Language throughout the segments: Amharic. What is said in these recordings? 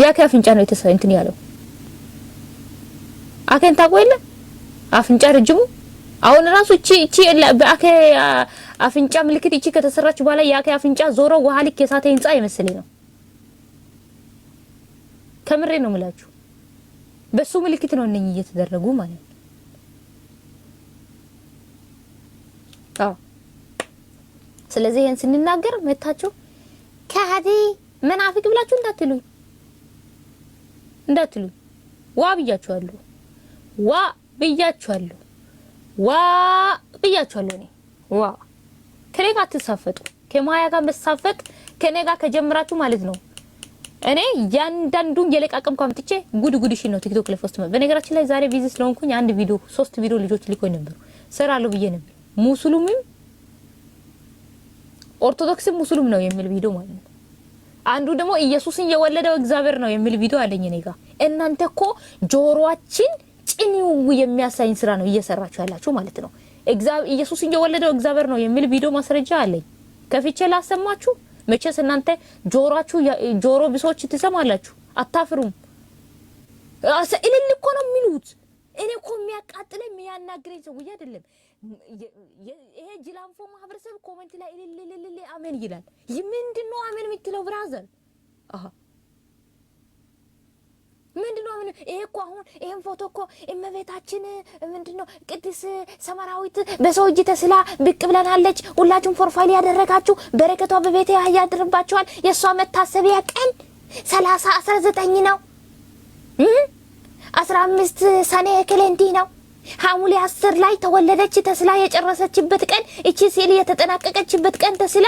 የአኬ አፍንጫ ነው እንትን ያለው። አኬን ታውቁ የለ አፍንጫ ረጅሙ። አሁን ራሱ እቺ እቺ በአኬ አፍንጫ ምልክት እቺ ከተሰራች በኋላ የአኬ አፍንጫ ዞሮ ውሃ ልክ የሳተ ህንጻ የመሰለኝ ነው። ከምሬ ነው የምላችሁ። በሱ ምልክት ነው እነኚህ እየተደረጉ ማለት ነው። አዎ፣ ስለዚህ ይሄን ስንናገር መታችሁ ከሃዲ መናፍቅ ብላችሁ እንዳትሉኝ እንዳትሉኝ። ዋ ብያችኋለሁ፣ ዋ ብያችኋለሁ፣ ዋ ብያችኋለሁ። እኔ ዋ ከኔ ጋር አትሳፈጡ። ከማያ ጋር መሳፈጥ ከኔ ጋር ከጀምራችሁ ማለት ነው እኔ ያንዳንዱን የለቃቀምኩ አምጥቼ ጉድ ጉድሽን ነው ቲክቶክ ላይ post። በነገራችን ላይ ዛሬ busy ስለሆንኩኝ አንድ ቪዲዮ፣ ሶስት ቪዲዮ ልጆች ልኮኝ ነበሩ፣ ሰራለሁ ብዬ ነበር። ሙስሉምም ኦርቶዶክስም ሙስሉም ነው የሚል ቪዲዮ ማለት ነው። አንዱ ደግሞ ኢየሱስን የወለደው እግዚአብሔር ነው የሚል ቪዲዮ አለኝ እኔ ጋር። እናንተ እኮ ጆሮአችን ጭኒው የሚያሳይን ስራ ነው እየሰራችሁ ያላችሁ ማለት ነው። ኢየሱስን የወለደው እግዚአብሔር ነው የሚል ቪዲዮ ማስረጃ አለኝ። ከፍቼ ላሰማችሁ። መቼስ እናንተ ጆሮአችሁ ጆሮ ብሶች ትሰማላችሁ፣ አታፍሩም። እልል እኮ ነው የሚሉት። እኔ እኮ የሚያቃጥለኝ የሚያናግረኝ ሰውዬ አይደለም። ይሄ ጅላንፎ ማህበረሰብ comment ላይ እልል እልል አሜን ይላል። ምንድነው አሜን የምትለው brother? አሃ፣ ምንድነው አሜን? ይሄ እኮ አሁን ይሄን ፎቶ እኮ እመቤታችን ምንድነው ቅድስት ሰመራዊት በሰው እጅ ተስላ ብቅ ብለናለች። ሁላችሁም profile ያደረጋችሁ በረከቷ በቤቴ ያድርባችኋል። የእሷ መታሰቢያ ቀን 30/19 ነው። 15 ሰኔ ክሌንቲ ነው። ሐምሌ 10 ላይ ተወለደች። ተስላ የጨረሰችበት ቀን፣ እቺ ስዕል የተጠናቀቀችበት ቀን ተስላ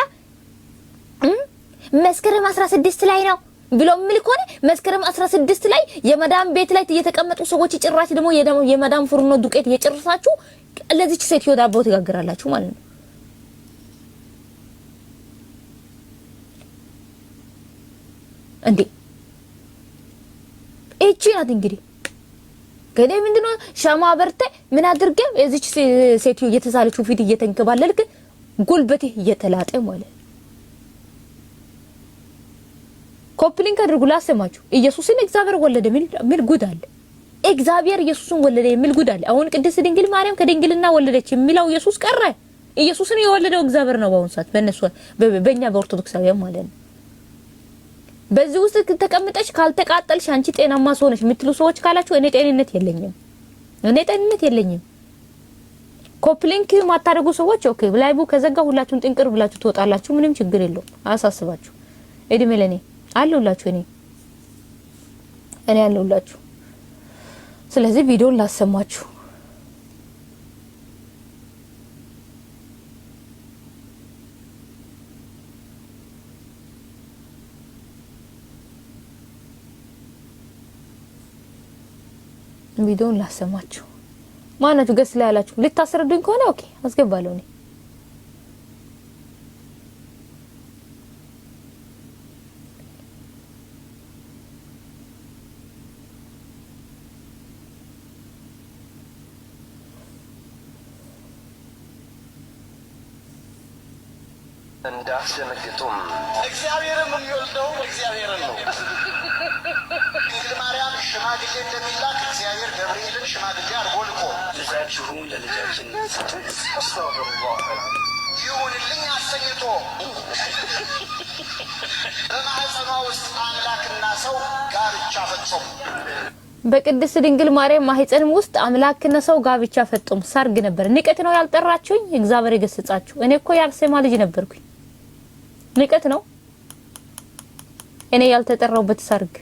መስከረም 16 ላይ ነው ብሎ የሚል ከሆነ መስከረም 16 ላይ የመዳም ቤት ላይ የተቀመጡ ሰዎች ጭራሽ ደግሞ የመዳም ፉርኖ ዱቄት እየጨረሳችሁ ለዚች ሴትዮ ዳቦ ትጋግራላችሁ ማለት ነው። እንዴ፣ እቺ ናት እንግዲህ። ገሌ ምንድነው ሻማ በርተ ምን አድርገ የዚች ሴትዮ እየተሳለችው ፊት እየተንከባለልክ ጉልበትህ እየተላጠ ማለት ነው። Copy link አድርጉ ላሰማችሁ። ኢየሱስን እግዚአብሔር ወለደ ሚል ጉድ አለ። እግዚአብሔር ኢየሱስን ወለደ የሚል ጉድ አለ። አሁን ቅድስት ድንግል ማርያም ከድንግልና ወለደች የሚለው ኢየሱስ ቀረ። ኢየሱስን የወለደው እግዚአብሔር ነው በአሁኑ ሰዓት በእነሱ፣ በእኛ በኦርቶዶክሳውያን ማለት ነው። በዚህ ውስጥ ተቀምጠሽ ካልተቃጠልሽ አንቺ ጤናማ ሰው ነሽ የምትሉ ሰዎች ካላችሁ እኔ ጤንነት የለኝም። እኔ ጤንነት የለኝም። Copy link ማታደርጉ ሰዎች okay፣ live ከዘጋ ሁላችሁም ጥንቅር ብላችሁ ትወጣላችሁ። ምንም ችግር የለውም። አያሳስባችሁ። እድሜ ለኔ፣ አለሁላችሁ። እኔ አለሁላችሁ። ስለዚህ ቪዲዮን ላሰማችሁ። ቪዲዮን ላሰማችሁ። ማናችሁ guest ላይ ያላችሁ ልታስረዱኝ ከሆነ okay አስገባለሁ እኔ። እንዳትደነግጡም። እግዚአብሔርም የሚወልደው እግዚአብሔርን ነው። ድንግል ማርያም ሽማግሌ እንደሚላክ እግዚአብሔር ገብርኤልን ሽማግሌ አድርጎ ልኮ ልጃችሁን ለልጃችን ይሁንልኝ አሰኝቶ በማህፀኗ ውስጥ አምላክና ሰው ጋብቻ ፈጸሙ። በቅድስት ድንግል ማርያም ማህፀን ውስጥ አምላክና ሰው ጋብቻ ፈጸሙ። ሰርግ ነበር። ንቀት ነው ያልጠራችሁኝ፣ እግዚአብሔር የገሰጻችሁ። እኔ እኮ ያልሰማ ልጅ ነበርኩኝ። ንቀት ነው እኔ ያልተጠራውበት ሰርግ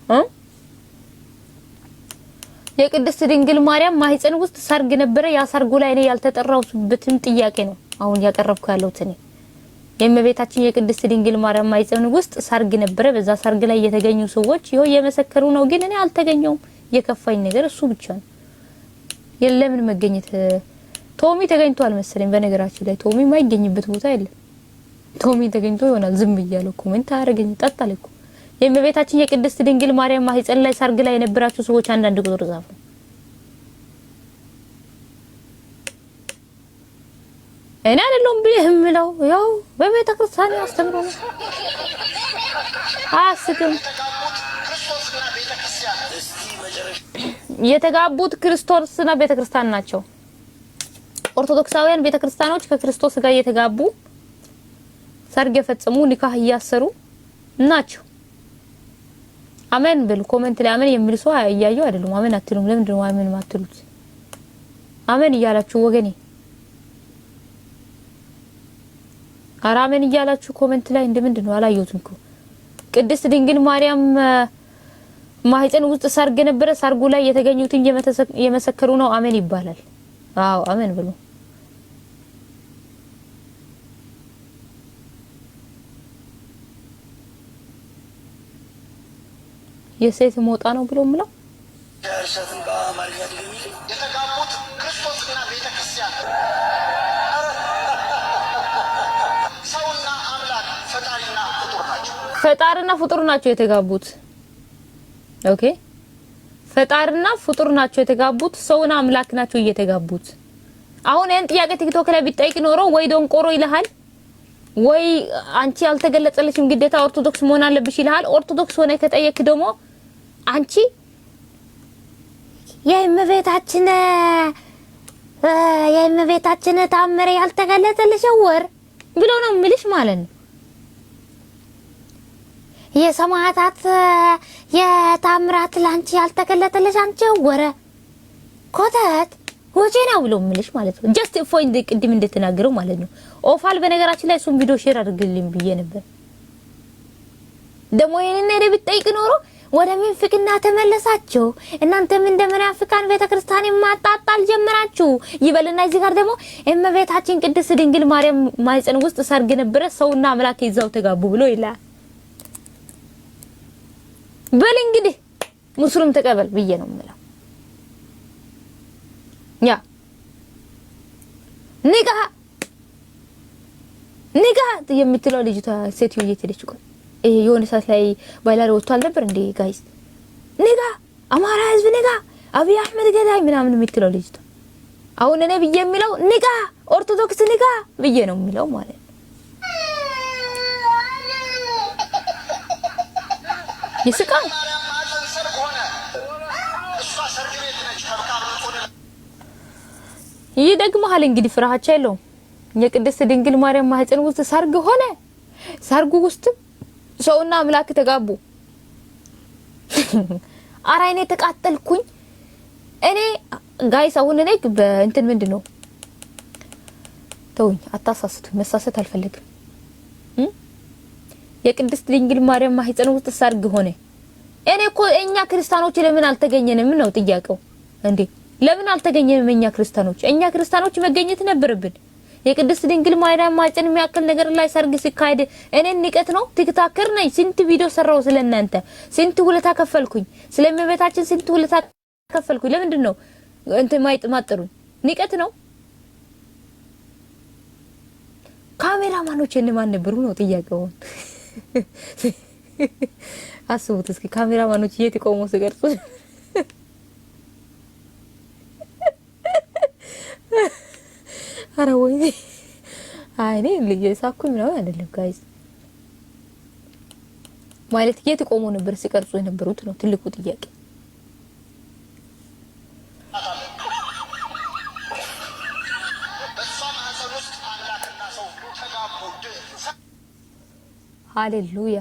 እ የቅድስት ድንግል ማርያም ማህፀን ውስጥ ሰርግ ነበረ። ያ ሰርጉ ላይ እኔ ያልተጠራሁበትን ጥያቄ ነው አሁን ያቀረብኩ ያለሁት እኔ። የእመቤታችን የቅድስት ድንግል ማርያም ማህፀን ውስጥ ሰርግ ነበረ። በዛ ሰርግ ላይ የተገኙ ሰዎች ይኸው እየመሰከሩ ነው። ግን እኔ አልተገኘውም። የከፋኝ ነገር እሱ ብቻ ነው። የለምን መገኘት ቶሚ ተገኝቷል መሰለኝ። በነገራችን ላይ ቶሚ የማይገኝበት ቦታ የለም። ቶሚ ተገኝቶ ይሆናል ዝም እያለው comment አያደርገኝ ጠጣል እኮ። የእመቤታችን የቅድስት ድንግል ማርያም ማህፀን ላይ ሰርግ ላይ የነበራችሁ ሰዎች አንዳንድ ቁጥር ጻፉ። እኔ አይደለሁም ብዬ የምለው ያው በቤተ ክርስቲያን አስተምሮ ነው። አያስቅም። የተጋቡት ክርስቶስና ቤተክርስቲያን እስቲ መጨረሻ የተጋቡት ክርስቶስና ቤተክርስቲያን ናቸው። ኦርቶዶክሳውያን ቤተክርስቲያኖች ከክርስቶስ ጋር እየተጋቡ ሰርግ የፈጸሙ ኒካህ እያሰሩ ናቸው። አሜን በሉ። Comment ላይ አሜን የሚል ሰው እያየሁ አይደለም። አሜን አትሉም? ለምንድን ነው አሜን ማትሉት? አሜን እያላችሁ ወገኔ፣ ኧረ አሜን እያላችሁ comment ላይ እንደ ምንድን ነው አላየሁትም እኮ። ቅድስት ድንግል ማርያም ማህፀን ውስጥ ሰርግ ነበረ። ሰርጉ ላይ የተገኙትን የመሰከሩ ነው። አሜን ይባላል። አዎ አሜን ብሉ። የሴት ሞጣ ነው ብሎ ምለው እርሰትን በአማርኛ ድገሚልኝ። የተጋቡት ክርስቶስና ቤተክርስቲያን፣ ሰውና አምላክ ፈጣሪና ፍጡር ናቸው። ፈጣሪና ፍጡር ናቸው የተጋቡት። Okay፣ ፈጣሪና ፍጡር ናቸው የተጋቡት። ሰውና አምላክ ናቸው እየተጋቡት። አሁን ይሄን ጥያቄ ቲክቶክ ላይ ቢጠይቅ ኖሮ ወይ ደንቆሮ ይልሃል፣ ወይ አንቺ ያልተገለጸልሽም ግዴታ ኦርቶዶክስ መሆን አለብሽ ይልሃል። ኦርቶዶክስ ሆነ ከጠየክ ደግሞ አንቺ የእመቤታችን ታምር ያልተገለጸልሽ ወር ብሎ ነው የሚልሽ ማለት ነው። የሰማዕታት የታምራት ላንቺ ያልተገለጠልሽ አንቺ ወረ ኮተት ወጪ ነው ብሎ የሚልሽ ማለት ነው። Just እፎይ እንደ ቅድም እንደተናገረው ማለት ነው። ኦፋል በነገራችን ላይ እሱን ቪዲዮ share አድርግልኝ ብዬ ነበር። ደግሞ ይሄንን ነገር ብትጠይቅ ኖሮ ወደ ምንፍቅና ተመለሳችሁ፣ እናንተም እንደ መናፍቃን ቤተክርስቲያን ማጣጣል ጀመራችሁ ይበልና እዚህ ጋር ደግሞ እመቤታችን ቅድስት ድንግል ማርያም ማህፀን ውስጥ ሰርግ ነበረ፣ ሰውና አምላክ ይዘው ተጋቡ ብሎ ይላል። በል እንግዲህ ሙስሊም ተቀበል ብዬ ነው የምለው። ያ ንቃ ንቃ የምትለው ልጅቷ ሴትዮ የት ሄደች? ቆይ ይሄ የሆነ ሰዓት ላይ viral ወጥቷል ነበር እንዴ guys? ንቃ አማራ ህዝብ ንቃ፣ አብይ አህመድ ገዳይ ምናምን የምትለው ልጅቷ አሁን እኔ ብዬ የሚለው ንቃ፣ ኦርቶዶክስ ንቃ ብዬ ነው የሚለው ማለት ነው። ይስቃል። ማርያም ማህፀን ሰርግ ሆነ። እሷ ሰርግ ቤት ነች። ከብካብ ንጹህ ይህ ደግመሃል እንግዲህ ፍርሃቻ የለውም። የቅድስት ድንግል ማርያም ማህፀን ውስጥ ሰርግ ሆነ። ሰርጉ ውስጥ ሰውና አምላክ ተጋቡ። ኧረ እኔ ተቃጠልኩኝ። እኔ guys አሁን እኔ በእንትን ምንድን ነው ተውኝ፣ አታሳስቱኝ። መሳሰት አልፈልግም። የቅድስት ድንግል ማርያም ማህፀን ውስጥ ሰርግ ሆነ። እኔ እኮ እኛ ክርስቲያኖች ለምን አልተገኘንም ነው ጥያቄው። እንዴ ለምን አልተገኘንም? እኛ ክርስቲያኖች እኛ ክርስቲያኖች መገኘት ነበረብን። የቅድስት ድንግል ማርያም ማህፀን የሚያክል ነገር ላይ ሰርግ ሲካሄድ እኔ ንቀት ነው? TikToker ነኝ። ስንት ቪዲዮ ሰራው ስለእናንተ፣ ስንት ውለታ ከፈልኩኝ፣ ስለእመቤታችን ስንት ውለታ ከፈልኩኝ። ለምንድን ነው እንትን ማጥሩኝ? ንቀት ነው? ካሜራማኖች እነማን ነበሩ ነው ጥያቄው። አስቡት እስኪ ካሜራማኖች የት ቆመው ሲቀርጹ። አረ ወይኔ፣ አይ እኔ ልጅ ሳኩኝ ምናምን አይደለም guys፣ ማለት የት ቆመው ነበር ሲቀርጹ የነበሩት ነው ትልቁ ጥያቄ። በእሷ ማህፀን ውስጥ አምላክና ሰው ተጋቡ። ሃሌሉያ።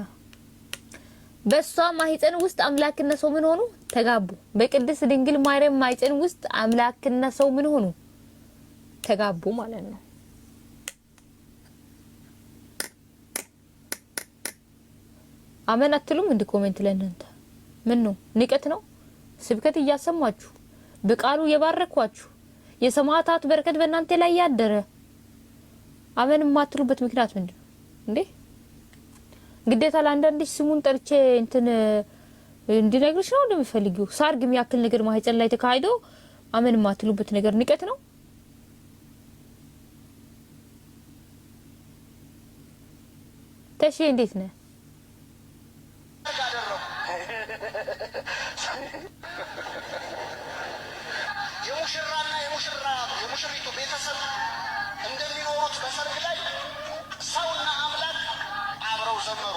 በእሷ ማህፀን ውስጥ አምላክና ሰው ምን ሆኑ? ተጋቡ። በቅድስት ድንግል ማርያም ማህፀን ውስጥ አምላክና ሰው ምን ሆኑ? ተጋቡ ማለት ነው። አመን አትሉም? እንዲ comment ላይ እናንተ ምን ነው ንቀት ነው? ስብከት እያሰማችሁ በቃሉ የባረኳችሁ የሰማዕታት በረከት በእናንተ ላይ ያደረ አመን የማትሉበት ምክንያት ምንድን ነው እንዴ? ግዴታ ለአንዳንድ ስሙን ጠርቼ እንትን እንዲነግርሽ ነው እንደሚፈልጊው። ሰርግ የሚያክል ነገር ማህፀን ላይ ተካሂዶ አመን የማትሉበት ነገር ንቀት ነው። ተሺ እንዴት ነህ? አደረጉ። የሙሽራና የሙሽራ የሙሽሪቱ ቤተሰብ እንደሚኖሩት በሰርግ ላይ ሰውና አምላክ አብረው ዘመሩ።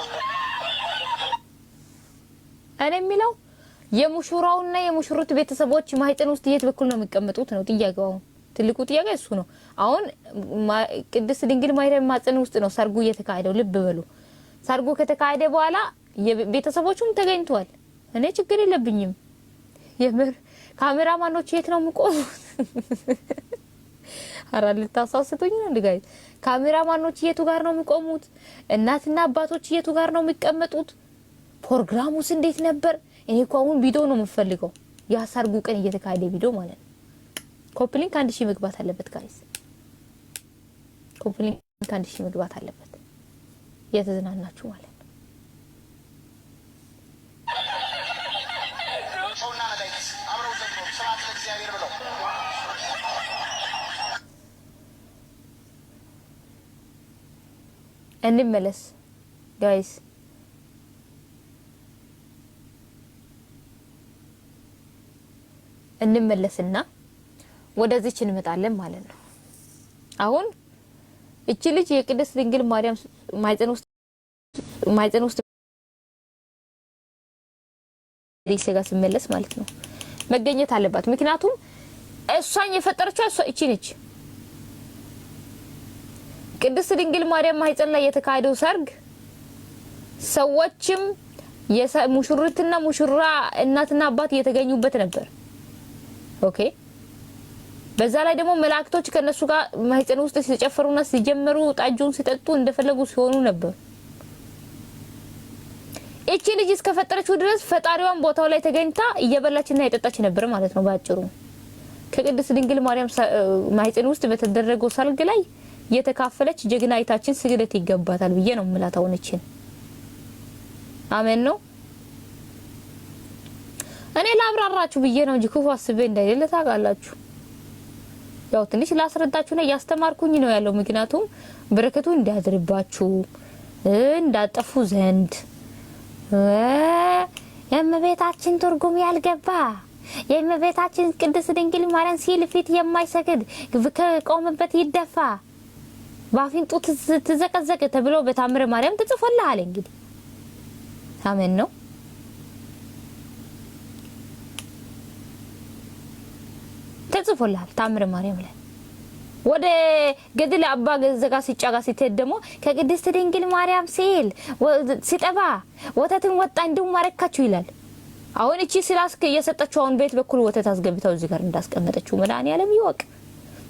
እኔ የሚለው የሙሽራውና የሙሽሪት ቤተሰቦች ማህፀን ውስጥ የት በኩል ነው የሚቀመጡት ነው ጥያቄው። አሁን ትልቁ ጥያቄ እሱ ነው። አሁን ቅድስት ድንግል ማርያም ማህፀን ውስጥ ነው ሰርጉ እየተካሄደው። ልብ በሉ። ሰርጉ ከተካሄደ በኋላ ቤተሰቦቹም ተገኝተዋል። እኔ ችግር የለብኝም። የምር ካሜራማኖች የት ነው የሚቆሙት? ኧረ ልታሳስቱኝ ነው እንዴ guys? ካሜራማኖች የቱ ጋር ነው የሚቆሙት? እናትና አባቶች የቱ ጋር ነው የሚቀመጡት? ፕሮግራሙስ እንዴት ነበር? እኔ እኮ አሁን ቪዲዮ ነው የምፈልገው። ያ ሰርጉ ቀን እየተካሄደ ቪዲዮ ማለት ነው። Copy link 1000 መግባት አለበት guys። Copy link 1000 መግባት አለበት። እየተዝናናችሁ ማለት ነው። ሰውና መላእክት አብረው ዘምረው ስብሐት ለእግዚአብሔር ብለው። እንመለስ guys። እንመለስና ወደዚች እንመጣለን ማለት ነው። አሁን እቺ ልጅ የቅድስት ድንግል ማርያም ማህፀን ውስጥ ጋር ስመለስ ማለት ነው መገኘት አለባት። ምክንያቱም እሷን የፈጠረችው እሷ እቺ ነች። ቅድስት ድንግል ማርያም ማህፀን ላይ የተካሄደው ሰርግ ሰዎችም ሙሽሪትና ሙሽራ እናትና አባት እየተገኙበት ነበር። Okay፣ በዛ ላይ ደግሞ መላእክቶች ከነሱ ጋር ማህፀን ውስጥ ሲጨፈሩና ሲጀመሩ ጠጁን ሲጠጡ እንደፈለጉ ሲሆኑ ነበር። እቺ ልጅ እስከፈጠረችው ድረስ ፈጣሪዋን ቦታው ላይ ተገኝታ እየበላችና የጠጣች ነበር ማለት ነው። ባጭሩ ከቅድስት ድንግል ማርያም ማህፀን ውስጥ በተደረገው ሰርግ ላይ የተካፈለች ጀግና እህታችን ስግደት ይገባታል ብዬ ነው የምላት። አሁን እቺን አሜን ነው። እኔ ላብራራችሁ ብዬ ነው እንጂ ክፉ አስቤ እንዳይደለ ታውቃላችሁ። ያው ትንሽ ላስረዳችሁ ነው፣ እያስተማርኩኝ ነው ያለው። ምክንያቱም በረከቱ እንዲያድርባችሁ እንዳጠፉ ዘንድ። የእመቤታችን ትርጉም ያልገባ፣ የእመቤታችን ቅድስት ድንግል ማርያም ሲል ፊት የማይሰግድ ከቆመበት ይደፋ፣ በአፍንጡ ትዘቀዘቅ ተብሎ በታምረ ማርያም ተጽፎልሃል። እንግዲህ አሜን ነው። ተጽፎልሃል ታምረ ማርያም ላይ። ወደ ገድለ አባ ዘጋ ሲጫ ጋር ስትሄድ ደግሞ ከቅድስት ድንግል ማርያም ሲል ሲጠባ ወተትን ወጣ እንዲሁም ማረካችሁ ይላል። አሁን እቺ ስላስክ እየሰጠችው አሁን ቤት በኩል ወተት አስገብታው እዚህ ጋር እንዳስቀመጠችው መድኃኒዓለም ይወቅ።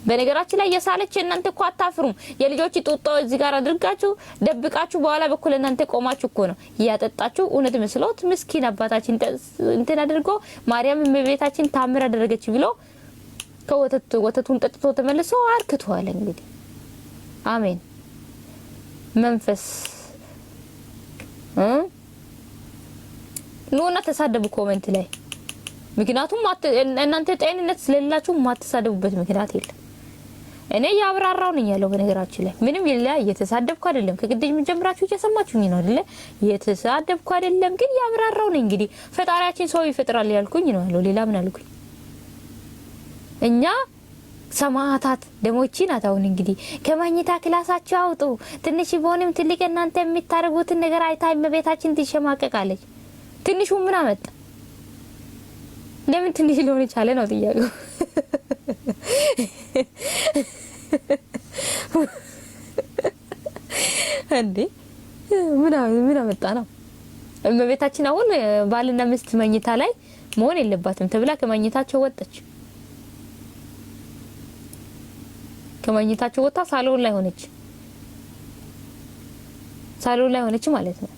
በነገራችን ላይ የሳለች እናንተ እኮ አታፍሩም። የልጆች ጡጦ እዚህ ጋር አድርጋችሁ ደብቃችሁ በኋላ በኩል እናንተ ቆማችሁ እኮ ነው እያጠጣችሁ። እውነት መስሎት ምስኪን አባታችን እንትን አድርጎ ማርያም እመቤታችን ታምር አደረገች ብሎ ከወተት ወተቱን ጠጥቶ ተመልሶ አርክቷል። እንግዲህ አሜን። መንፈስ ኑና ተሳደቡ comment ላይ። ምክንያቱም እናንተ ጤንነት ስለሌላችሁ ማትሳደቡበት ምክንያት የለም። እኔ ያብራራው ነኝ ያለው። በነገራችን ላይ ምንም የለ እየተሳደብኩ አይደለም። ከቅድም ጀምራችሁ እየሰማችሁኝ ነው አይደለ? እየተሳደብኩ አይደለም፣ ግን ያብራራው ነኝ። እንግዲህ ፈጣሪያችን ሰው ይፈጥራል ያልኩኝ ነው ያለው። ሌላ ምን አልኩኝ? እኛ ሰማዕታት ደሞቺ ናት። አሁን እንግዲህ ከመኝታ ክላሳችሁ አውጡ። ትንሽ ቢሆንም ትልቅ እናንተ የምታደርጉትን ነገር አይታ እመቤታችን ትሸማቀቃለች። ትንሹ ምን አመጣ? ለምን ትንሽ ሊሆን ይቻለ ነው ጥያቄው። እንዴ ምን አመጣ ነው? እመቤታችን አሁን ባልና ሚስት መኝታ ላይ መሆን የለባትም ተብላ ከመኝታቸው ወጣች። ከመኝታቸው ወጣ ሳሎን ላይ ሆነች። ሳሎን ላይ ሆነች ማለት ነው።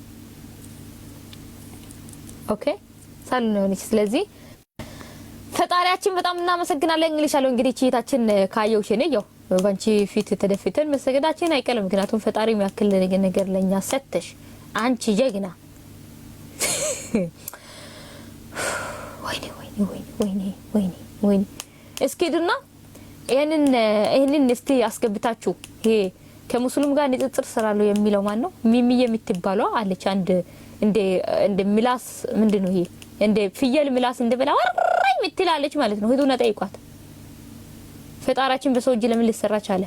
Okay፣ ሳሎን ላይ ሆነች። ስለዚህ ፈጣሪያችን በጣም እናመሰግናለን። እንግሊሻለሁ እንግዲህ እህታችን ካየውሽ እኔ ያው ባንቺ ፊት ተደፍተን መሰገዳችን አይቀርም። ምክንያቱም ፈጣሪ የሚያክል ነገር ለኛ ሰተሽ አንቺ ጀግና። ወይኔ ወይኔ ወይኔ ወይኔ ወይኔ ወይኔ። እስኪ ሂዱና ይሄንን እስቲ አስገብታችሁ ይሄ ከሙስሊም ጋር ንጽጽር ስራለሁ የሚለው ማን ነው? ሚሚ የምትባለው አለች። አንድ እንደ ምላስ ምንድነው ይሄ እንደ ፍየል ምላስ እንደበላ ወራይ የምትላለች ማለት ነው። ሂዱና ጠይቋት። ፈጣራችን በሰው እጅ ለምን ሊሰራ ቻለ?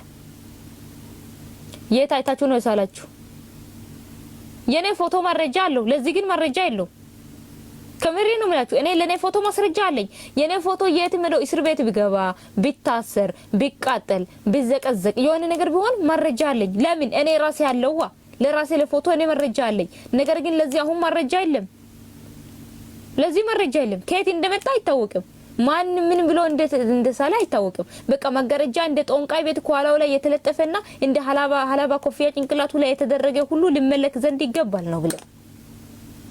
የት አይታችሁ ነው የሳላችሁ? የኔ ፎቶ መረጃ አለው። ለዚህ ግን መረጃ የለው። ከምሬ ነው የምላችሁ። እኔ ለኔ ፎቶ ማስረጃ አለኝ። የኔ ፎቶ የትም ሄዶ እስር ቤት ቢገባ፣ ቢታሰር፣ ቢቃጠል፣ ቢዘቀዘቅ የሆነ ነገር ቢሆን መረጃ አለኝ። ለምን እኔ ራሴ ያለዋ ለራሴ ለፎቶ እኔ መረጃ አለኝ። ነገር ግን ለዚህ አሁን መረጃ የለም። ለዚህ መረጃ የለም። ከየት እንደመጣ አይታወቅም። ማን ምን ብሎ እንደሳለ አይታወቅም። በቃ መጋረጃ እንደ ጦንቃይ ቤት ከኋላው ላይ የተለጠፈና እንደ ሀላባ ሀላባ ኮፍያ ጭንቅላቱ ላይ የተደረገ ሁሉ ሊመለክ ዘንድ ይገባል ነው ብለ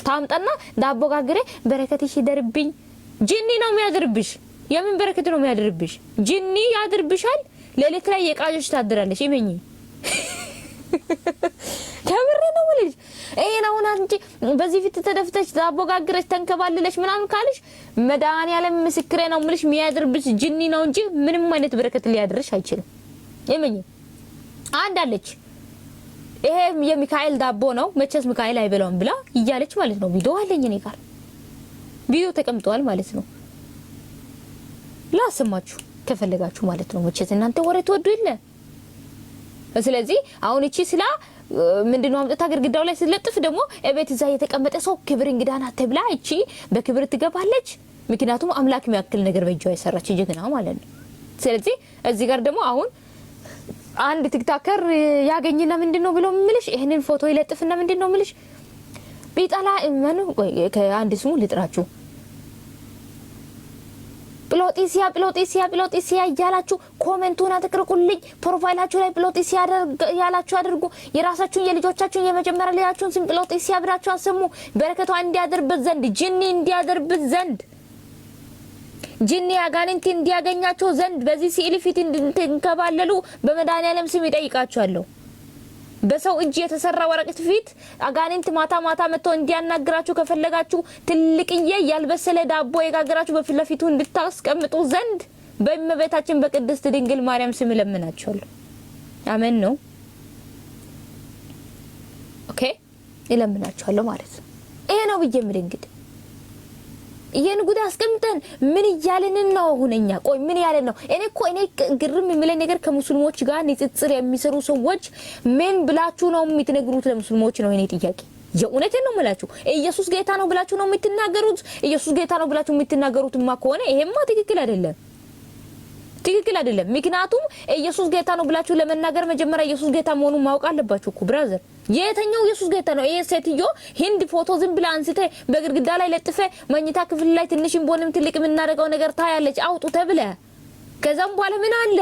ታምጣና ዳቦ ጋግሬ በረከትሽ ይደርብኝ። ጂኒ ነው የሚያድርብሽ። የምን በረከት ነው የሚያድርብሽ? ጂኒ ያድርብሻል። ሌሊት ላይ የቃዦች ታድራለሽ። ይመኝ ከምሬ ነው የምልሽ። ይሄን አሁን አንቺ በዚህ ፊት ተደፍተሽ ዳቦ ጋግረሽ ተንከባልለሽ ምናምን ካልሽ መድኃኒዓለም ምስክሬ ነው የምልሽ የሚያድርብሽ ጂኒ ነው እንጂ ምንም አይነት በረከት ሊያድርሽ አይችልም። ይመኝ አንድ አለች ይሄ የሚካኤል ዳቦ ነው መቼስ ሚካኤል አይበላውም ብላ እያለች ማለት ነው። ቪዲዮ አለኝ እኔ ጋር ቪዲዮ ተቀምጧል ማለት ነው። ላሰማችሁ ከፈለጋችሁ ማለት ነው። መቼስ እናንተ ወሬ ትወዱ የለ። ስለዚህ አሁን እቺ ስላ ምንድነው አምጥታ ግድግዳው ላይ ስትለጥፍ ደግሞ እቤት እዛ የተቀመጠ ሰው ክብር እንግዳ ናት ተብላ እቺ በክብር ትገባለች። ምክንያቱም አምላክ የሚያክል ነገር በእጇ የሰራች ጀግና ማለት ነው። ስለዚህ እዚህ ጋር ደግሞ አሁን አንድ TikToker ያገኝና ምንድነው ብሎ ምልሽ ይሄንን ፎቶ ይለጥፍና ምንድነው ምልሽ ቢጠላ እመኑ። ከአንድ ስሙ ልጥራችሁ ጵሎጢሲያ ጵሎጢሲያ ጵሎጢሲያ እያላችሁ comment ኡን አጥቅርቁልኝ። profile ኣችሁ ላይ ጵሎጢሲያ ያላችሁ አድርጉ። የራሳችሁን የልጆቻችሁን የመጀመሪያ ልጃችሁን ስም ጵሎጢሲያ ብላችሁ አሰሙ። በረከቷ እንዲያድርበት ዘንድ ጅኒ እንዲያድርበት ዘንድ ጅኒ አጋንንት እንዲያገኛቸው ዘንድ በዚህ ስዕል ፊት እንድትንከባለሉ በመድኃኒዓለም ስም ይጠይቃችኋለሁ። በሰው እጅ የተሰራ ወረቀት ፊት አጋንንት ማታ ማታ መጥቶ እንዲያናግራችሁ ከፈለጋችሁ ትልቅዬ ያልበሰለ ዳቦ የጋገራችሁ በፊት ለፊቱ እንድታስቀምጡ ዘንድ በእመቤታችን በቅድስት ድንግል ማርያም ስም እለምናችኋለሁ። አሜን ነው። Okay እለምናችኋለሁ ማለት ነው። ይሄ ነው ብዬ የምል እንግዲህ ይሄን ጉድ አስቀምጠን ምን እያልን ነው? አሁን እኛ ቆይ ምን እያልን ነው? እኔ እኮ እኔ ግርም የሚለኝ ነገር ከሙስሊሞች ጋር ንጽጽር የሚሰሩ ሰዎች ምን ብላችሁ ነው የምትነግሩት ለሙስሊሞች ነው የኔ ጥያቄ። የእውነቴን ነው የምላችሁ። ኢየሱስ ጌታ ነው ብላችሁ ነው የምትናገሩት? ኢየሱስ ጌታ ነው ብላችሁ የምትናገሩትማ ከሆነ ይሄማ ትክክል አይደለም፣ ትክክል አይደለም። ምክንያቱም ኢየሱስ ጌታ ነው ብላችሁ ለመናገር መጀመሪያ ኢየሱስ ጌታ መሆኑን ማወቅ አለባችሁ እኮ brother። የትኛው ኢየሱስ ጌታ ነው? ይሄ ሴትዮ ህንድ ፎቶ ዝም ብላ አንስተ በግድግዳ ላይ ለጥፈ መኝታ ክፍል ላይ ትንሽም ቦንም ትልቅ የምናደርገው ነገር ታያለች፣ አውጡ ተብለ ከዛም በኋላ ምን አለ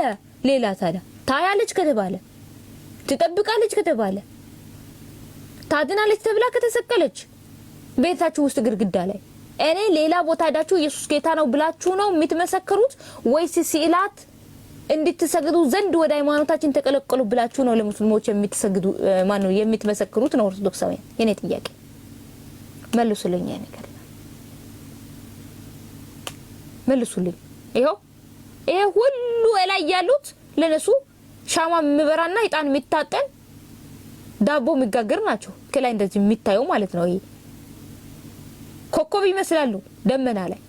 ሌላ ታዲያ? ታያለች ከተባለ ትጠብቃለች ከተባለ ታድናለች ተብላ ከተሰቀለች ቤታችሁ ውስጥ ግድግዳ ላይ እኔ ሌላ ቦታ ሄዳችሁ ኢየሱስ ጌታ ነው ብላችሁ ነው የምትመሰክሩት ወይስ ስዕላት እንድትሰግዱ ዘንድ ወደ ሃይማኖታችን ተቀለቀሉ ብላችሁ ነው ለሙስሊሞች የምትሰግዱ? ማነው የምትመሰክሩት ነው? ኦርቶዶክሳውያን የኔ ጥያቄ መልሱልኝ። ያ ነገር መልሱልኝ። ይኸው ይሄ ሁሉ እላይ ያሉት ለነሱ ሻማ የሚበራና ዕጣን የሚታጠን ዳቦ የሚጋገር ናቸው። ከላይ እንደዚህ የሚታየው ማለት ነው። ይሄ ኮከብ ይመስላሉ ደመና ላይ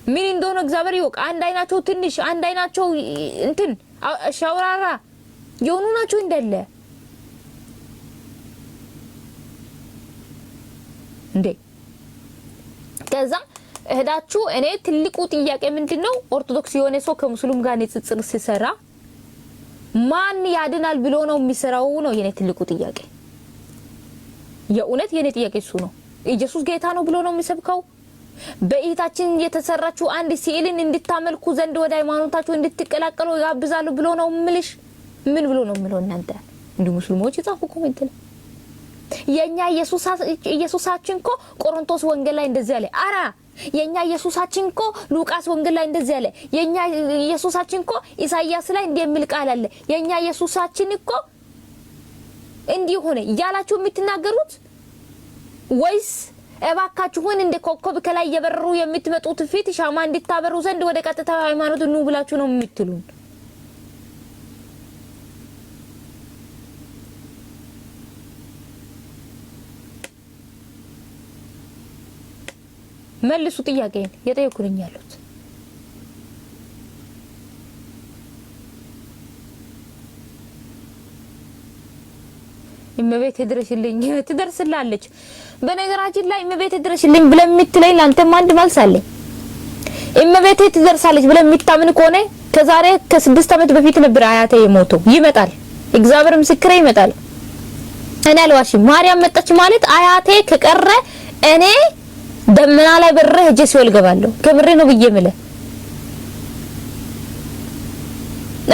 ምን እንደሆነ እግዚአብሔር ይወቅ። አንድ አይናቸው ትንሽ፣ አንድ አይናቸው እንትን ሻውራራ የሆኑ ናቸው እንዳለ እንዴ። ከዛ እህዳችሁ እኔ ትልቁ ጥያቄ ምንድነው ኦርቶዶክስ የሆነ ሰው ከሙስሊም ጋር ንጽጽር ሲሰራ ማን ያድናል ብሎ ነው የሚሰራው? ነው የኔ ትልቁ ጥያቄ። የእውነት የኔ ጥያቄ እሱ ነው። ኢየሱስ ጌታ ነው ብሎ ነው የሚሰብከው? በእህታችን የተሰራችው አንድ ስዕልን እንድታመልኩ ዘንድ ወደ ሃይማኖታችሁ እንድትቀላቀሉ ያብዛሉ ብሎ ነው ምልሽ? ምን ብሎ ነው ምለው? እናንተ እንዲሁ ሙስሊሞች የጻፉ comment ላይ የኛ ኢየሱሳችን እኮ ቆሮንቶስ ወንጌል ላይ እንደዚህ አለ። አራ የኛ ኢየሱሳችን እኮ ሉቃስ ወንጌል ላይ እንደዚህ አለ። የኛ ኢየሱሳችን እኮ ኢሳይያስ ላይ እንዲህ የሚል ቃል አለ። የኛ ኢየሱሳችን እኮ እንዲህ ሆነ እያላችሁ የምትናገሩት ወይስ እባካችሁን እንደ ኮከብ ከላይ እየበረሩ የምትመጡት ፊት ሻማ እንድታበሩ ዘንድ ወደ ቀጥታ ሃይማኖት ኑ ብላችሁ ነው የምትሉን? መልሱ ጥያቄን የጠየኩኝ ያሉት። እመቤቴ ድረሽልኝ ትደርስላለች። በነገራችን ላይ እመቤቴ ድረሽልኝ ብለህ የምትለኝ ለአንተም አንድ መልስ አለኝ። እመቤቴ ትደርሳለች ብለህ የምታምን ከሆነ ከዛሬ ከ6 ዓመት በፊት ነበር አያቴ የሞተው። ይመጣል፣ እግዚአብሔር ምስክሬ ይመጣል። እኔ አልዋሽም። ማርያም መጣች ማለት አያቴ ከቀረ እኔ ደመና ላይ በረ ሄጄ ሲኦል እገባለሁ። ከምሬ ነው ብዬ የምልህ።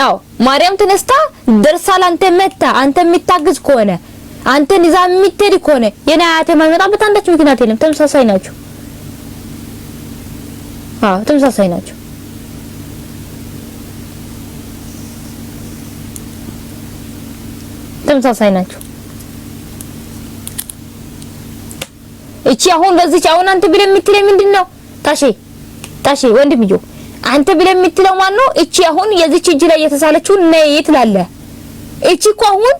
አዎ ማርያም ተነስታ ደርሳ ላንተ መታ አንተ የምታግዝ ከሆነ አንተን ይዛ የምትሄድ ከሆነ የኔ አያቴ የማይመጣበት አንዳች ምክንያት የለም። ተመሳሳይ ናቸው። አዎ ተመሳሳይ ናቸው። ተመሳሳይ ናቸው። እቺ አሁን በዚች አሁን አንተ ብለህ የምትለኝ ምንድን ነው? ታሼ ታሼ ወንድምዮ አንተ ብለህ የምትለው ማን ነው? እቺ አሁን የዚች እጅ ላይ የተሳለችው ነይ ትላለህ። እቺ እኮ አሁን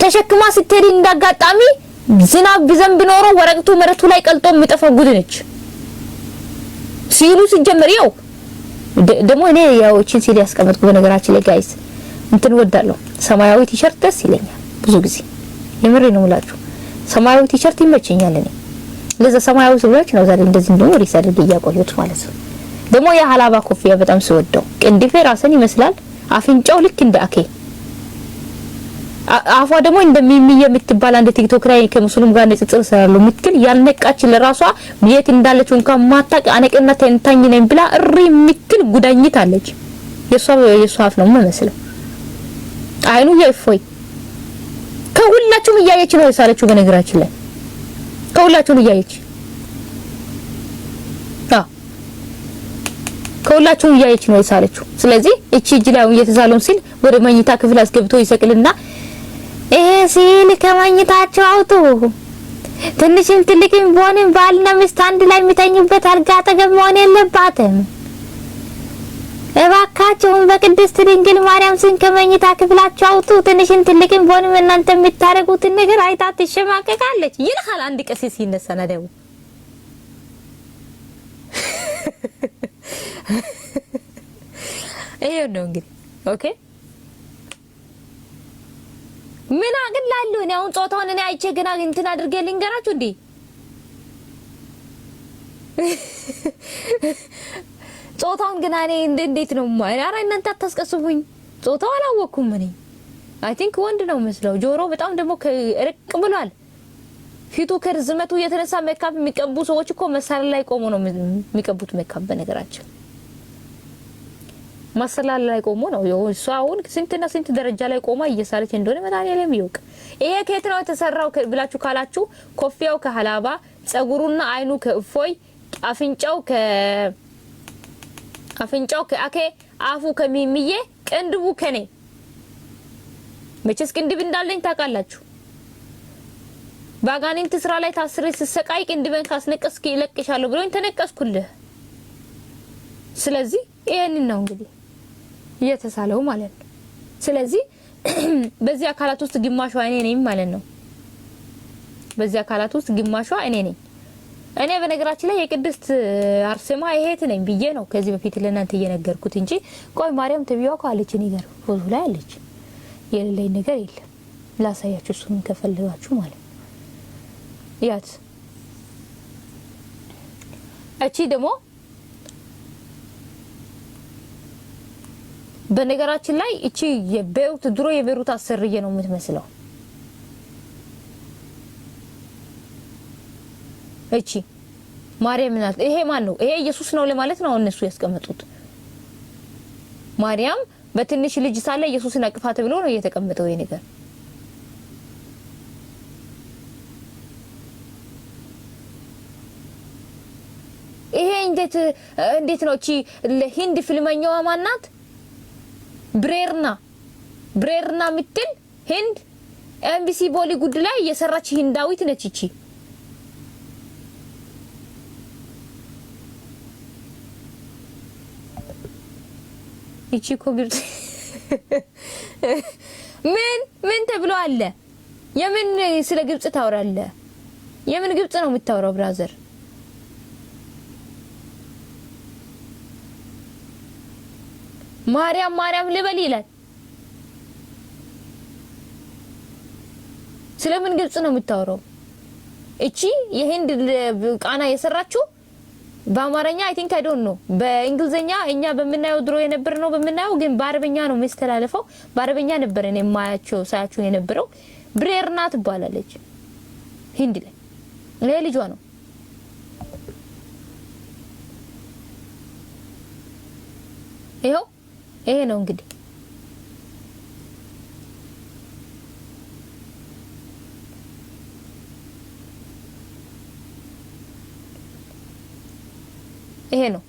ተሸክማ ስትሄድ እንዳጋጣሚ ዝናብ ቢዘንብ ኖሮ ወረቀቱ መሬቱ ላይ ቀልጦ የሚጠፋ ጉድ ነች ሲሉ ሲጀመር ያው ደግሞ እኔ ያው እቺን ሲል ያስቀመጥኩ በነገራችን ላይ guys እንትን ወዳለሁ። ሰማያዊ ቲሸርት ደስ ይለኛል ብዙ ጊዜ የምሬ ነው የምላችሁ። ሰማያዊ ቲሸርት ይመቸኛል እኔ ለዛ ሰማያዊ ስለሆነች ነው ዛሬ እንደዚህ እንደሆነ ሪስ አድርጌ እያቆየሁት ማለት ነው። ደግሞ የሀላባ ኮፍያ በጣም ስወደው ቅንድፌ ራስን ይመስላል። አፍንጫው ልክ እንደ አኬ አፏ ደግሞ እንደሚሚ የምትባል አንድ ቲክቶክ ላይ ከሙስሊም ጋር ንጽጽር እሰራለሁ የምትል ያልነቃች ለራሷ የት እንዳለች እንኳን ማታቅ አነቅና ተንታኝ ነኝ ብላ እሪ የምትል ጉዳኝት አለች። የሷ አፍ ነው የምመስለው። አይኑ የእፎይ ከሁላችሁም እያየች ነው የሳለችው። በነገራችን ላይ ከሁላችሁም እያየች ከሁላችሁም እያየች ነው የሳለችው። ስለዚህ እቺ እጅ ላይ እየተሳለውን ሲል ወደ መኝታ ክፍል አስገብቶ ይሰቅልና ይሄ ሲል ከመኝታቸው አውጡ፣ ትንሽም ትልቅም ቢሆንም ባልና ሚስት አንድ ላይ የሚተኙበት አልጋ አጠገብ መሆን የለባትም። እባካችሁን በቅድስት ድንግል ማርያም ስም ከመኝታ ክፍላችሁ አውጡ። ትንሽም ትልቅም ቢሆንም እናንተ የምታደርጉትን ነገር አይታ ትሸማቀቃለች ይልሃል አንድ ቀሲስ ይነሳና ደግሞ ይሄ ነው እንግዲህ okay። ምን አግላለሁ እኔ አሁን ጾታውን እኔ አይቼ ገና እንትን አድርጌ ልንገራችሁ እንዴ? ጾታውን ገና እኔ እንዴት ነው ኧረ እናንተ አታስቀስቡኝ። ጾታው አላወኩም እኔ I think ወንድ ነው መስለው። ጆሮ በጣም ደግሞ ርቅ ብሏል። ፊቱ ከርዝመቱ የተነሳ ሜካፕ የሚቀቡ ሰዎች እኮ መሰላል ላይ ቆሞ ነው የሚቀቡት ሜካፕ። በነገራችን መሰላል ላይ ቆሞ ነው። እሷ አሁን ስንትና ስንት ደረጃ ላይ ቆማ እየሳለች እንደሆነ መድኃኒዓለም ይወቅ። ይሄ ከየት ነው የተሰራው ብላችሁ ካላችሁ ኮፊያው ከሀላባ፣ ጸጉሩና አይኑ ከእፎይ፣ አፍንጫው ከአኬ፣ አፉ ከሚሚዬ፣ ቅንድቡ ከኔ። መቼስ ቅንድብ እንዳለኝ ታውቃላችሁ። ባጋኒንት ስራ ላይ ታስሬ ስሰቃይ ቅንድበን ካስነቀስክ ይለቅሻለሁ ብሎኝ ተነቀስኩልህ። ስለዚህ ይሄንን ነው እንግዲህ እየተሳለው ማለት ነው። ስለዚህ በዚህ አካላት ውስጥ ግማሿ እኔ ነኝ ማለት ነው። በዚህ አካላት ውስጥ ግማሿ እኔ ነኝ። እኔ በነገራችን ላይ የቅድስት አርሴማ እህት ነኝ ብዬ ነው ከዚህ በፊት ለእናንተ እየነገርኩት እንጂ ቆይ ማርያም ተብዬዋ እኮ አለች እኔ ጋር ፎቶ ላይ አለች። የሌለኝ ነገር የለም። ላሳያችሁ እሱን ከፈለጋችሁ ማለት ነው። ያት እቺ ደግሞ በነገራችን ላይ እቺ የቤሩት ድሮ የቤሩት አሰርዬ ነው የምትመስለው። እቺ ማርያም ናት። ይሄ ማን ነው? ይሄ ኢየሱስ ነው ለማለት ነው እነሱ ያስቀመጡት። ማርያም በትንሽ ልጅ ሳለ ኢየሱስን አቅፋ ተብሎ ነው የተቀመጠው ይሄ ነገር። ይሄ እንዴት እንዴት ነው? እቺ ለሂንድ ፊልመኛዋ ማናት? ብሬርና ብሬርና የምትል ህንድ ኤምቢሲ ቦሊውድ ላይ የሰራች ህንዳዊት ነች እቺ። እቺ እኮ ግብጽ ምን ምን ተብሎ አለ? የምን ስለ ግብጽ ታወራለህ? የምን ግብጽ ነው የምታወራው brother? ማርያም ማርያም ልበል ይላል። ስለምን ግብጽ ነው የምታወራው? እቺ የህንድ ቃና የሰራችው በአማርኛ I think, I don't know፣ በእንግሊዘኛ እኛ በምናየው ድሮ የነበር ነው በምናየው፣ ግን በአረበኛ ነው የሚስተላለፈው። በአረበኛ ነበር እኔ የማያቸው ሳያቸው የነበረው። ብሬርና ትባላለች ሂንድ ላይ፣ ይሄ ልጇ ነው። ይኸው ይሄ ነው እንግዲህ። ይሄ ነው።